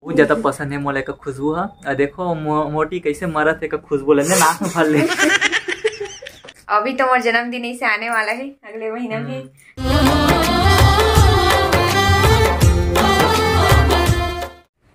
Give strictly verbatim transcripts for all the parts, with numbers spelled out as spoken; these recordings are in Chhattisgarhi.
बहुत ज्यादा पसंद है मोला एकर खुशबू हा। आ देखो मो-, मोटी कैसे मरत है एकर खुशबू लेने नाक में भर ले। अभी तो मोर जन्मदिन ऐसे आने वाला है अगले महीना में।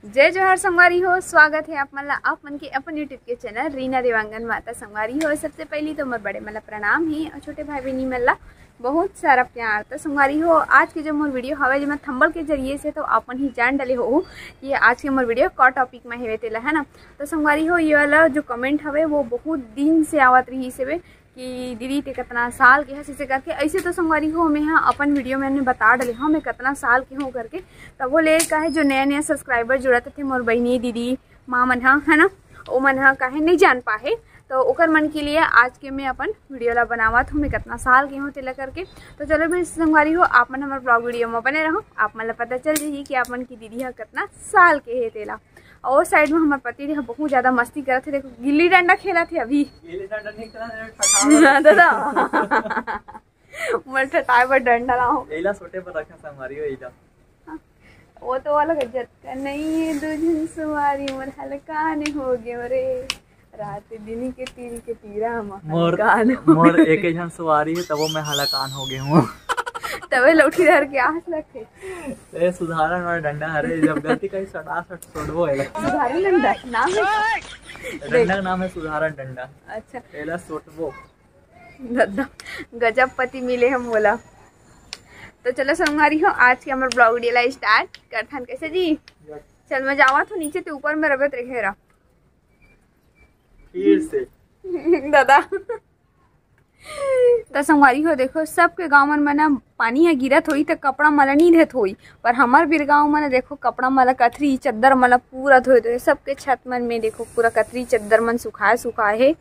जय जोहार संगवारी हो, स्वागत है आप मन ला आप मन के अपन YouTube के चैनल रीना देवांगन माता। संगवारी हो, सबसे पहली तो मोर बड़े मन ला प्रणाम ही और छोटे भाई बहनी मन ला बहुत सारा प्यार। तो संगवारी हो, आज के जो मोर वीडियो हवे, जेमा थंबल के जरिए से तो आप मन ही जान डले हो कि आज के मोर वीडियो का टॉपिक में हेवे तेला, है ना। तो संगवारी हो, ये वाला जो कमेंट हवे वो बहुत दिन से आवत रही से कि दीदी ते कितना साल के हस, ऐसे करके। ऐसे तो संगवारी हो, मैं हा अपन वीडियो में बता डले हूँ मैं कितना साल के हूँ करके। तब वो ले काहे जो नया नया सब्सक्राइबर जुड़त थे मोर बहनी दीदी माँ मन हा, है ना, ओ मन हा काहे नहीं जान पाए, तो ओकर मन के लिए आज के मैं अपन वीडियो ला बनावत हूँ मैं कितना साल के हूँ तेला करके। तो चलो मैं संगवारी हो, आप मन हमर ब्लॉग वीडियो में बने रहो, आप मन ला पता चल जाही कि आप मन की दीदी हा कितना साल के है तेला। और साइड में हमर पति देख बहुत ज्यादा मस्ती करत हे, देखो गिल्ली डंडा खेलत हे अभी। गिल्ली डंडा नहीं खेला, ठठावत हे। दादा। मोर ठठाए बर डंडा लाओ। एला सोटे पर रखे संगवारी हो एला। वो तो वाला गजत का नहीं है, दो झन सुवारी मोर हलकान हो गए रे। रात दिन के तिल के पीरा म मोर हलकान हो मोर गए। एक झन सुवारी है तबो मैं हलकान हो गए हूँ। तबे लौठी धर के आस लगथे। ए सुधारन वाला डंडा हरे, जब गलती कही सटा सट सोटबो एला। सुधारन डंडा नाम है का? डंडा का नाम है सुधारन डंडा। अच्छा। एला सोटबो। दादा, गजब पति मिले हम बोला। तो चलो संगवारी हो, आज के हमर ब्लॉग वीडियो ला स्टार्ट करथन। कैसे जी? चल मैं जावा तो नीचे ते ऊपर में रबत रहे रहा। फिर से। दादा। त संगवारी हो, देखो, सबके गांव मन में ना पानी ह गिरत होई त कपड़ा मन ला नी धोत होई, पर हमर बिरगांव मन देखो, कपड़ा मन ला कथरी चद्दर मन ला पूरा धोए धोए, सबके छत मन में देखो, पूरा कथरी चद्दर मन सुखाए सुखाए हे,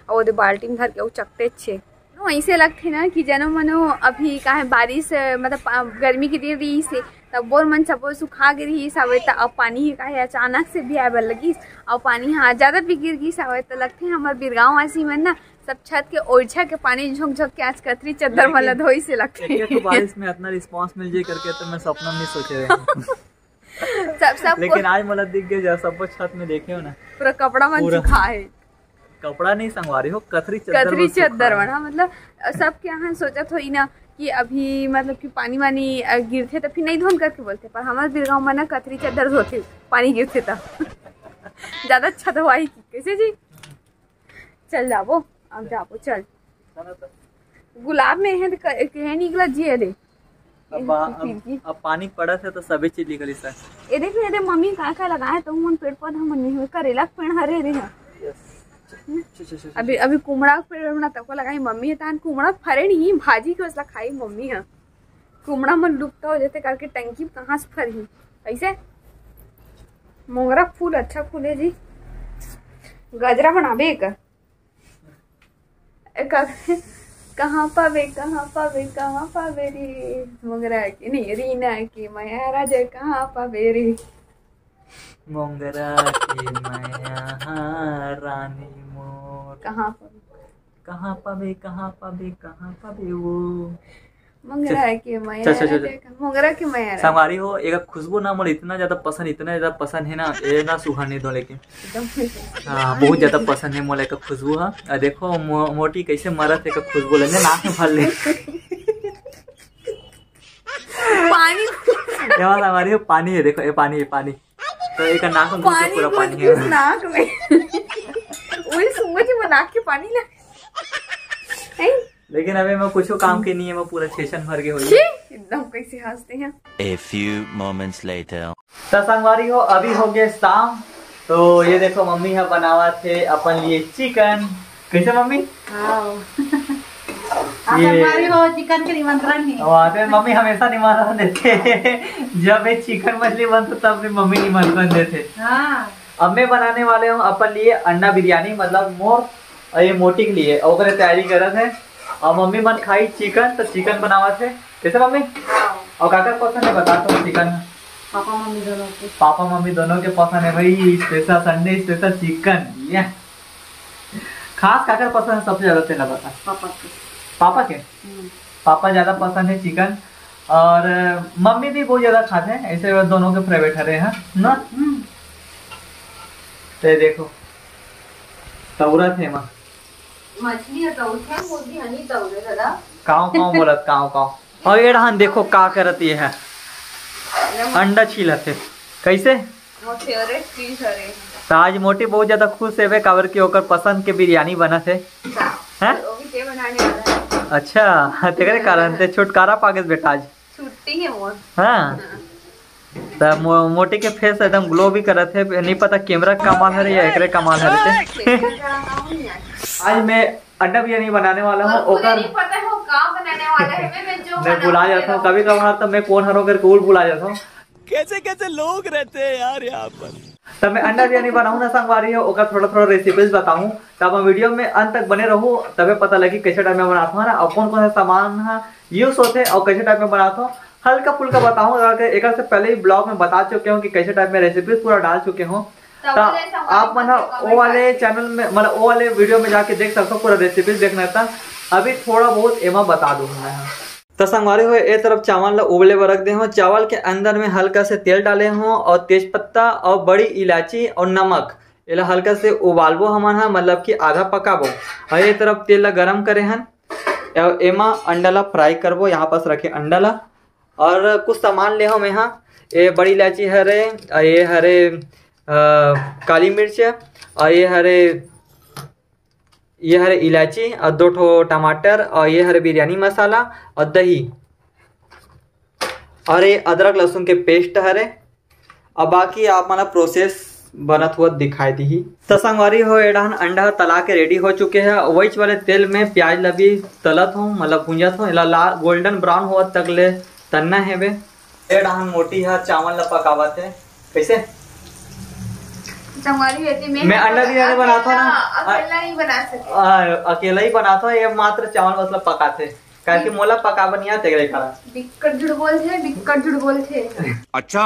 अउ ओदे बाल्टी में धर के अउ चकते छे। नो, ऐसे लगथे ना कि जनो मनो अभी काहे बारिश, मतलब पा-, गर्मी के दिन रहिस हे, तब बोर मन सबो सुखा गे रहिस हवे, त अब पानी ह काहे अचानक से भी आए बर लगिस, अउ पानी ह ज्यादा भी गिर गिस हवे, त लगथे हमर बिरगांव वासी मन ना सब छत के ओइछा के पानी झोंक झोंक के आज कथरी चद्दर मन ला धोई से लगथे। एक, एक बारिश में इतना रिस्पांस मिल जाए करके तो मैं सपना में नहीं सोचे रहे। सब, सब लेकिन आज मोला दिख गया, जब सबको छत में देखे हो ना, पूरा कपड़ा मन पूरा। सुखा है। कपड़ा नहीं संगवारी हो, कथरी चद्दर कथरी मन सुखा चद्दर है। मन, हाँ, मतलब, सबके यहाँ सोचत होई ना कि अभी, मतलब, कि पानी वानी, अ, गिरथे त फिर नहीं धोन करके बोलथे, पर हमर बिरगांव में ना कथरी चद्दर धोथे, पानी गिरथे त। ज्यादा अच्छा धोवाई की, कैसे जी? चल जाबो, अब जाबो, चल। चला त। गुलाब में है त क-, कहे निकला जी, अरे। अब बा-, अब, अब पानी पड़त है तो सभी चीज निकली सर। ये देख, ये देख, मम्मी का का लगाए तो मन पेड़ पौधा मन में हुए, करेला के पेड़ हरे रे है। यस। हम्म? छ, छ, छ, छ, अभी, छ। अभी कुमड़ा के पेड़ हमला तको लगाई मम्मी है, तान कुमड़ा फरे नहीं, भाजी के उसला खाई मम्मी है। कुमड़ा मन लुप्त हो जाते करके टंकी कहाँ से फरही? ऐसे मोंगरा फूल अच्छा फूले जी। गजरा बनाबे एक। ए, का-, कहाँ पाबे, कहाँ पाबे, कहाँ पाबे रे? मोंगरा के, नहीं, रीना के मया राजा कहाँ पाबे रे? मोंगरा के मया हा रानी मोर। कहाँ पाबे? कहाँ पाबे, कहाँ पाबे, कहाँ पाबे वो? मोंगरा के मया चल, चल, चल, चल। राजा का, मोंगरा के मया राजा। संगवारी हो, एकर खुशबू ना मोला इतना ज्यादा पसंद, इतना ज्यादा पसंद है ना, ये ना सुहाने दो लेके। एकदम। हाँ, बहुत ज्यादा पसंद है मोला एकर खुशबू हा। आ देखो मो-, मोटी कैसे मरत है एकर खुशबू लेने, नाक में भर ले। पानी। ये वाला संगवारी हो, पानी है, देखो, ये पानी है, पानी। तो एक नाक में घुस के पानी पूरा घुस पानी घुस है। नाक में। वही समझ में नाक के पानी ला। हैं? लेकिन अबे मैं कुछ काम के नहीं है, मैं पूरा छेछन भर के हो छी, गया। एकदम कैसे हंसते हैं। A few moments later। तो संगवारी हो, अभी हो गए शाम। तो ये देखो मम्मी है बनावत है अपन लिए चिकन। कैसे मम्मी? हाँ। ये संगवारी हो, चिकन के निमंत्रण है। वाह, तो मम्मी हमेशा निमंत्रण देते हैं। जब ये चिकन मछली बनता तब भी मम्मी निमंत्रण देते। हाँ। अब मैं बनाने वाले हूँ अपन लिए अंडा बिरयानी, मतलब मोर और ये मोटी के लिए, और ओकरे तैयारी करत है। और मम्मी मन खाई चिकन, तो चिकन बनावत है। कैसे मम्मी? हाँ। और काकर पसंद है बता तो चिकन। पापा मम्मी दोनों के। पापा मम्मी दोनों के पसंद है भाई, स्पेशल संडे स्पेशल चिकन। ये खास काकर पसंद है सबसे ज्यादा, तेला बता। पापा के। पापा के? हम्म। पापा ज्यादा पसंद है चिकन, और मम्मी भी बहुत ज्यादा खाते हैं, ऐसे वो दोनों के फेवरेट हरे हैं ना। हम्म। ते देखो, तौरत हे माँ। मछली ह तौरथे, मुर्गी ह नहीं तौरे दादा। काव काव बोलत, काव काव। और ये डहान देखो का करत ये है, ये अंडा छीलत हे। कैसे? मोर favourite चीज हरे। तो आज मोटी बहुत ज्यादा खुश हेबे, काबर कि ओकर पसंद के बिरयानी बनत हे। हाँ, हैं? वो भी ते बनाने वाला है। अच्छा, तेरे कारण ते छुटकारा पागेस बेटा आज। छुट्टी है मोर। हाँ। हाँ। त मो-, मोटी के face एकदम glow भी करत हे। नहीं पता कैमरा कमाल हरे या एकरे कमाल हरे ते। आज मैं अंडा बिरयानी बनाने वाला हूँ, और मुझे ओकर नहीं पता हो का बनाने वाला है, मैं, मैं जो मैं भुला जाता हूँ कभी कभार, तो मैं कौन हरों करके भुला जाता हूँ। कैसे कैसे लोग रहते हैं यार यहाँ पर। तब मैं अंडा बिरयानी बनाऊँ ना संगवारी हो, ओकर थोड़ा थोड़ा recipes बताऊँ। तब हम video में अंत तक बने रहू, तबे पता लगी कैसे टाइप में बनात हूँ ना, और कौन कौन सा सामान ह use होते और कैसे टाइप में बनात हूँ। हल्का फुल्का बताऊँ, अगर एकर से पहले ही vlog में बता चुके हूँ कि कैसे टाइप में recipes पूरा डाल चुके हूँ। तो तो आप मन ह वो वाले channel में, मतलब वो वाले video में जाके देख सकते हो, पूरा recipes देखना था। अभी थोड़ा बहुत एमा बता दूँ मैं। तो संगवारी हो, ए तरफ चावल ला उबले बर रख दे हूँ। चावल के अंदर में हल्का से तेल डाले हूँ और तेज पत्ता और बड़ी इलायची और नमक, एला हल्का से उबालबो हमन ह, मतलब कि आधा पकाबो। और ये तरफ तेल ला गरम करे हन, और एमा अंडा ला fry करबो। यहाँ पास रखे अंडा ला और कुछ सामान ले हो मैं हा। ये बड़ी इलायची हरे, और ये हरे अ, काली मिर्च, और ये हरे ये हरे इलायची और दो ठो टमाटर और ये हरे बिरयानी मसाला और दही और ये अदरक लहसुन के paste हरे। अब बाकी आप मन ला process बनत हुआ दिखाई दीही। तो संगवारी हो, एडहन अंडा तला के ready हो चुके हैं। वही वाले तेल में प्याज ला भी तलत हूँ, मतलब भूंजत हूँ। एला ला-, golden brown होवत तक ले तलना हेबे। एडहन मोटी ह चावल ला पकावत है। कैसे? संगवारी बेटी, मैं मैं अंडा बिरयानी बनाता हूँ ना। अकेला नहीं बना सके। आ, अकेला ही बनाता हूँ, ये मात्र चावल मतलब पकाते, काहे कि मोला पकाबा नहीं आते एकरे कारण। बिक्कट झूठ बोलथे, बिक्कट झूठ बोलथे। अच्छा,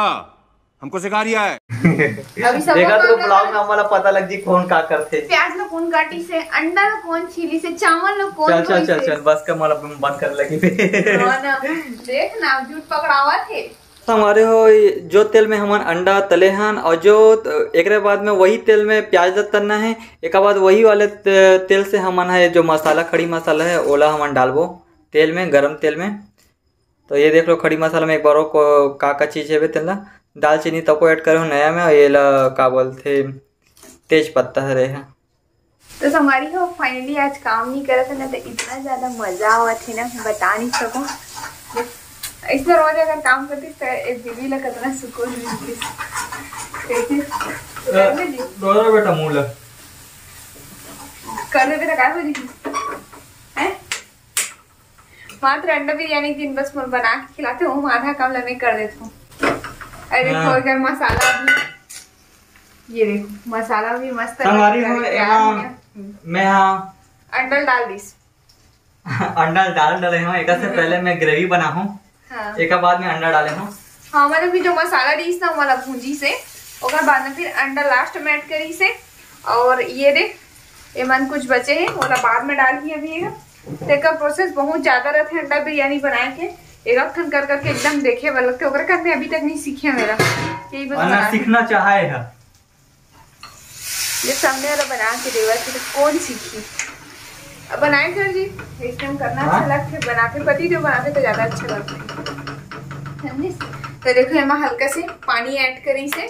हमको सिखा रिया है। अभी सब देखा तो लोग vlog में हमला पता लग जी कौन का करथे। प्याज ला कौन काटी से, अंडा ला कौन छीली से, चावल ला कौन चल चल धोई चल से। चल, बस का मोला बंद कर लगी। हाँ ना, देख ना, झूठ पकड़ावत हे। संगवारी हो, जो तेल में हमन अंडा तले हन और जो त-, एकरे बाद में वही तेल में प्याज ला तलना है। एकर बाद वही वाले त-, तेल से हमन है जो मसाला, खड़ी मसाला है, ओला हमन डालबो तेल में, गरम तेल में। तो ये देख लो, खड़ी मसाला में एक बार और को-, का का चीज है तेला, दालचीनी तको add करो नया में, और ये ला का बोलथे, तेज पत्ता हरे है। तो संगवारी हो, finally आज काम नहीं करत है ना, तो इतना ज्यादा मजा आवत है ना, बता नहीं सकूं। देख, ऐसा रोज अगर काम करती तो एक बीबी ला कितना सुकून मिलती। कैसे? कर दे जी। डोरा बेटा मुंह ला। कर दे बेटा, काय हो जी? हैं? मात्र अंडा बिरयानी एक दिन बस मोर बना के खिलाते हो, आधा काम ला मैं कर देती हूँ। अरे हाँ। देखो, इधर मसाला भी, ये देखो, मसाला भी मस्त संगवारी हो, तैयार हो एमा गया। मैं हाँ अंडा डाल दीस। अंडा डाल डाले हूँ, एकर से हम्म। पहले मैं gravy बना हूँ, हाँ। एकर बाद में अंडा डाले हूँ। हाँ, मतलब कि जो मसाला रहीस ना, वाला भूंजी से, ओकर बाद में फिर अंडा last में add करी से। और ये देख, एमन कुछ बचे हैं, ओला बाद में डाल ही अभी। एकर, तेकर process बहुत ज्यादा रहते अंडा बिरयानी बनाए के। एक एक ठन कर करके एकदम देखे बर लगते, ओकरे कर मैं अभी तक नहीं सीखे मेरा। यही बस और ना बना सीखना चाहे है। ये सामने वाला बना के देवा थे तो कौन सीखी? अब बनाए कर जी, इस टाइम करना हाँ? अच्छा लगता है, बनाते पति जो बनाते तो ज्यादा अच्छा लगता है, समझे? तो देखो, एमा हल्का से पानी add करी से,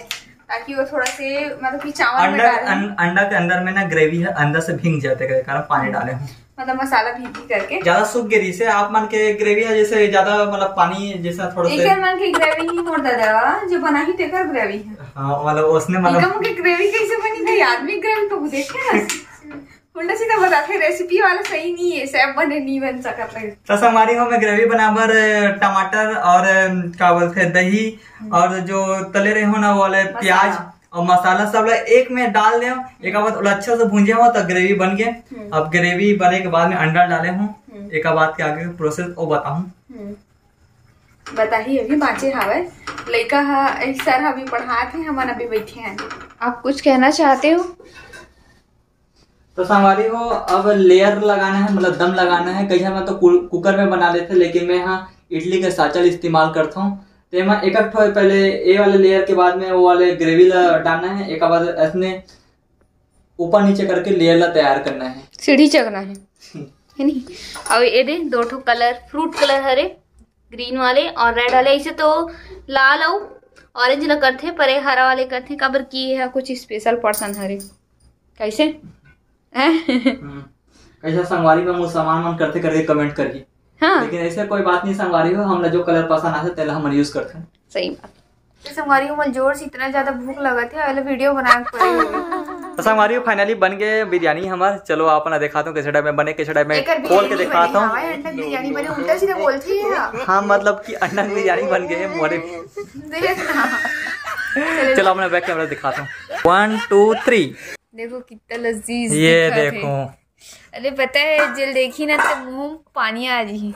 ताकि वो थोड़ा से, मतलब कि चावल में अंडा, डाले। अं-, अंडा के अंदर में ना gravy है, अंदर से भींग जाते के कारण पानी डाले हूँ। मतलब मसाला भींगी करके। ज्यादा सूख गे रहिसे आप मन के gravy है, जैसे ज्यादा मतलब पानी जैसा थोड़ा सा। एकर मन के gravy नहीं मोर दादा, जो बनाही तेकर gravy है। हाँ, मतलब उसने मतलब इनका मन के gravy कैसे बनी भाई? आदमी gravy तो देखे ना। उल्टा सीधा बताते, recipe वाला सही नहीं है, chef बने नहीं बन सकत है। तो संगवारी हो, मैं gravy बनाबर टमाटर और, अम, का बोलते हैं, दही हम्म। और जो तले रहे हो ना, वो वाले मसाला। प्याज और मसाला सब ला एक में डाल दे, एक बाद ओला अच्छा से भूंजे हो तो gravy बन गए। हम्म। अब gravy बने के बाद में अंडा डाले हूँ, हम्म। एक बाद के आगे process वो बताऊँ। हम्म। बताही अभी बाँचे हावय, लइका ह, सर ह अभी पढ़ात हे, हमन अभी बैठे हैं। आप कुछ कहना चाहते हो? तो संगवारी हो, अब layer लगाना है, मतलब दम लगाना है। कई झन तो कु-, cooker में बना लेथे, लेकिन मैं हाँ इडली के साँचा ल इस्तेमाल करथौं। तो एमा एक एक ठो पहले ये वाले layer के बाद में वो वाले gravy ला डालना है। एक बाद ऐसने ऊपर नीचे करके लेयर ला तैयार करना है। सीढ़ी चघना है, है नहीं? और ये दे दो ठो कलर, फ्रूट कलर हरे, ग्रीन वाले और रेड वाले। ऐसे तो लाल अउ ऑरेंज ला करथे, पर ये हरा वाले करथे, काबर कि ये ह कुछ स्पेशल पर्सन हरे। कैसे? हैं? हम्म। कैसा संगवारी में मुसलमान मन करथे करके कमेंट करिए। हाँ। लेकिन ऐसे कोई बात नहीं संगवारी हो, हमला जो कलर पसंद आथे तेला हमन यूज करथन। सही बात। तो संगवारी हो, मोला जोर से इतना ज्यादा भूख लगत हे, अरे वीडियो बना के पड़े हुए। तो संगवारी हो, finally बन गए बिरयानी हमार। चलो आप ना दिखाता हूँ कैसे टाइप में बने, कैसे टाइप में एकर खोल के बिरयानी दिखाता बने हूँ। हवा है, अंडा बिरयानी बने, उल्टा सीधा बोलती है। हाँ, मतलब कि अंडा बिरयानी बन गए मोरे। देख ना। चलो अपना बैक कैमरा दिखाता हूँ। One, two, three। देखो कितना लजीज ये दिखत हे। देखो। अरे पता है, जेल देखी ना तो मुंह में पानी आ जी।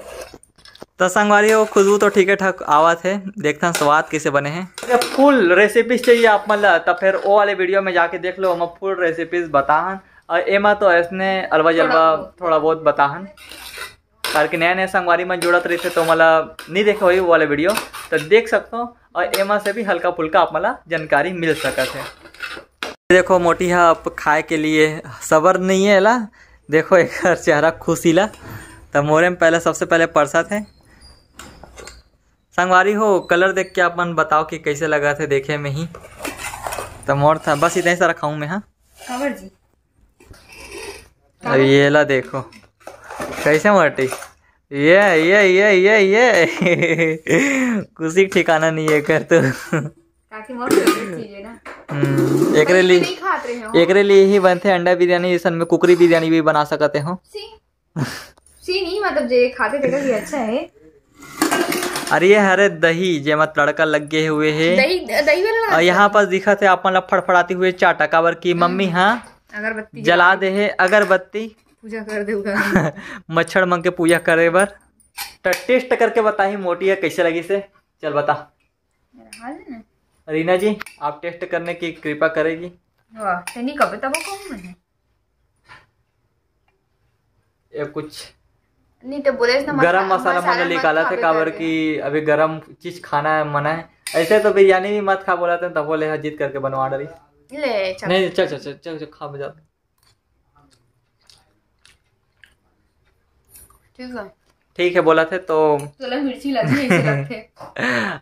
तो संगवारी हो, खुशबू तो ठीके ठाक आवत हे, देखथन स्वाद कैसे बने हे। अगर फुल रेसिपीज चाहिए आप मन ला, तो फिर वो वाले वीडियो में जाके देख लो, हम फुल रेसिपीज बताहन। और एमा तो ऐसने अलवा जलवा थोड़ा बहुत। थोड़ा बहुत बताहन, काबर कि नया नया संगवारी मन जुड़त रहिथे तो मोला नहीं देखे होही वो वाले वीडियो, तो देख सकथो। और एमा से भी हल्का फुल्का आप मन ला जानकारी मिल सकत हे। देखो मोटी हा अब खाए के लिए सबर नहीं है ला। देखो एकर चेहरा खुशी ला। त मोरे में पहले, सबसे पहले परसत हे। संगवारी हो, कलर देख के अपन बताओ कि कैसे लगत हे देखे में ही। त मोर था बस इतना ही सारा खाऊं मैं, हाँ। काबर जी? अब ये ला देखो कैसे मोटी। ये, ये, ये, ये, ये। खुशी के ठिकाना नहीं है कर तो। काकी मोर फेवरेट चीज है ना। हम्म, एकरे पर लिए, नहीं खात रहे हो। एकरे लिए ही बनथे अंडा बिरयानी, जैसन में कुकरी बिरयानी भी बना सकते हो। सी, सी नहीं, मतलब जे खाते तेकर लिए अच्छा है। अरे ये हरे दही, जेमा तड़का लगे हुए है। दही, दही वाला और बनाते यहाँ हैं। पास दिखत हे आप मन ला फड़फड़ाती हुए चाटा, काबर की हम्म। मम्मी हाँ अगरबत्ती जला जला दे हे अगरबत्ती। पूजा कर दे उधर। मच्छर मन के पूजा करे बर। त टेस्ट करके बताही मोटी है कैसे लगी से। चल बता। मेरा हाल है ना। रीना जी, आप टेस्ट करने की कृपा करेगी। वाह, ते नहीं कबे तब कहूँ मैं। ये कुछ नहीं तो बोले ना, गरम मसा-, मसाला मसाला मन मत निकाला थे, खाबे काबर करके। कि अभी गरम चीज खाना है, मना है। ऐसे तो बिरयानी भी मत खा बोला थे, तब बोले हाँ, जिद करके बनवा डाली। ले, चल। नहीं, चल, चल, चल, चल, चल, खा मजा। ठीक है। ठीक है, बोला थे तो तोला मिर्ची लगी ऐसे लगथे।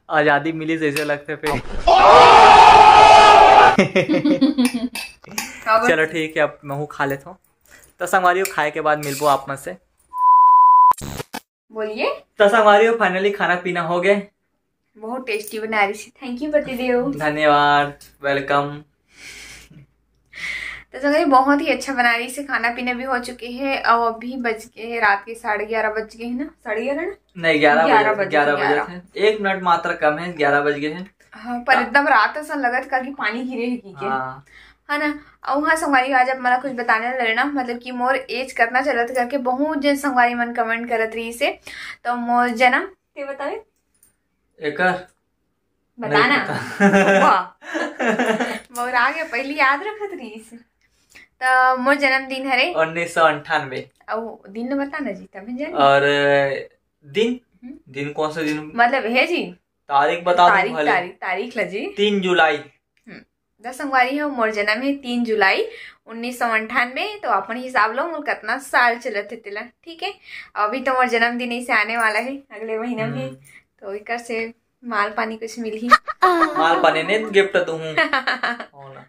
आजादी मिली जैसे लगथे फिर। काबर? चलो ठीक है, अब महू खा लेता हूँ। तो संगवारी हो, खाए के बाद मिलबो आप मन से। बोलिए। तो संगवारी हो, finally खाना पीना हो गए। बहुत टेस्टी बना रही थी। Thank you पतिदेव। धन्यवाद, welcome। तो संगवारी बहुत ही अच्छा बना रही से, खाना पीना भी हो चुके है और अभी बज गए हैं रात के साढ़े ग्यारह बज गए हैं ना, साढ़े ग्यारह ना? नहीं, ग्यारह ग्यारह बजे, बजे, ग्यारह बजे ग्यारह। थे। एक मिनट मात्र कम है, ग्यारह बज गए हैं। हाँ, पर हाँ। एकदम रात असन लगत काकि पानी गिरे है की के। हाँ। है ना? और हाँ संगवारी, आज आप मला कुछ बताने लगे ना, मतलब कि मोर एज करना चलत करके बहुत जन संगवारी मन कमेंट करत रही से। तो मोर जन्म, ते बतावे? एकर? बता नहीं ना। पता। वाह। मोर आगे पहली याद रखत रही से। तो मोर जन्मदिन हरे उन्नीस सौ अंठानवे। अब दिन बता ना जी, तभी जान। और दिन? हम्म। दिन कौन सा दिन? मतलब है जी। तारीख बता दो तारीख, भले। तारीख, तारीख ला जी। तीन जुलाई। हम्म। दस संगवारी हो, मोर जन्म है तीन जुलाई उन्नीस सौ अंठानवे। तो अपन हिसाब लो मोर कितना साल चलत है तेला, ठीक है। अभी तो मोर जन्मदिन ऐसे आने वाला है अगले महीना में। हम्म। तो एकर से माल पानी कुछ मिलही। माल पानी नहीं, गिफ्ट तो हूँ। हो ना।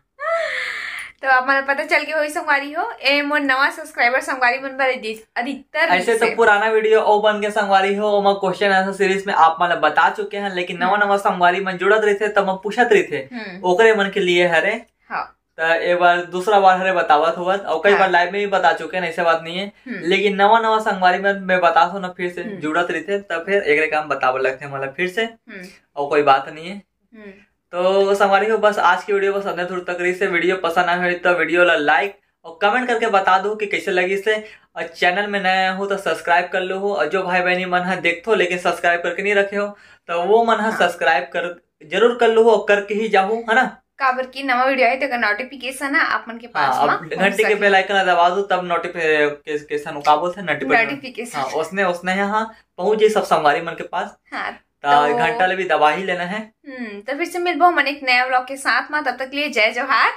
तो आप मन पता चल के होई संगवारी हो, ए मोर नवा सब्सक्राइबर संगवारी मन बर अधि-, अधिकतर ऐसे तो से। पुराना वीडियो ओ बन के संगवारी हो, ओमा क्वेश्चन आंसर सीरीज में आप मन ला बता चुके हैं, लेकिन नवा हम्म। नवा संगवारी मन जुड़त रहिथे, तब पूछत रहिथे, हम्म। ओकरे मन के लिए हरे। हाँ। त एक बार दूसरा बार हरे बतावत होवत, और कई हाँ। बार लाइव में भी बता चुके हैं, ऐसे बात नहीं है। हम्म। लेकिन नवा नवा संगवारी मन मैं बता सो ना, फिर से हम्म। जुड़त रहिथे, तब फिर एकरे काम बतावे लगथे, मतलब फिर से, हम्म। और कोई बात नहीं है। हम्म। तो संगवारी हो, बस आज की वीडियो बस अतने दूर तक रही से। वीडियो पसंद आए हो तो वीडियो ला लाइक और कमेंट करके बता दो कि कैसे लगी से। और चैनल में नया हो तो सब्सक्राइब कर लो हो, और जो भाई बहनी मन ह देखथो लेकिन सब्सक्राइब करके नहीं रखे हो, तो वो मन ह हाँ। सब्सक्राइब कर, जरूर कर लो हो और करके ही जाओ, है ना? काबर की नवा वीडियो आए तो नोटिफिकेशन है आप मन के पास हाँ, में अब घंटी के बेल आइकन दबा दो, तब नोटिफिकेशन का बोलते हैं, नोटिफिकेशन। नोटिफिकेशन। हाँ, उसने, उसने यहाँ पहुंच जाए सब संगवारी मन के पास। हाँ, तो तो घंटा ले भी दबा ही लेना है। हम्म, तो फिर से मिलबो हमन एक नया व्लॉग के साथ में, तब तक के लिए जय जोहार।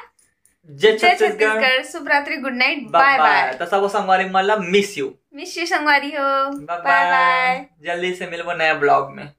जय जय छत्तीसगढ़। छत्तीसगढ़, शुभ रात्रि, गुड नाइट, बाय बाय बाय। बाय। तो सब संगवारी मन ला मिस यू। मिस यू संगवारी हो। बाय बाय बाय। जल्दी से मिलबो नया ब्लॉग में।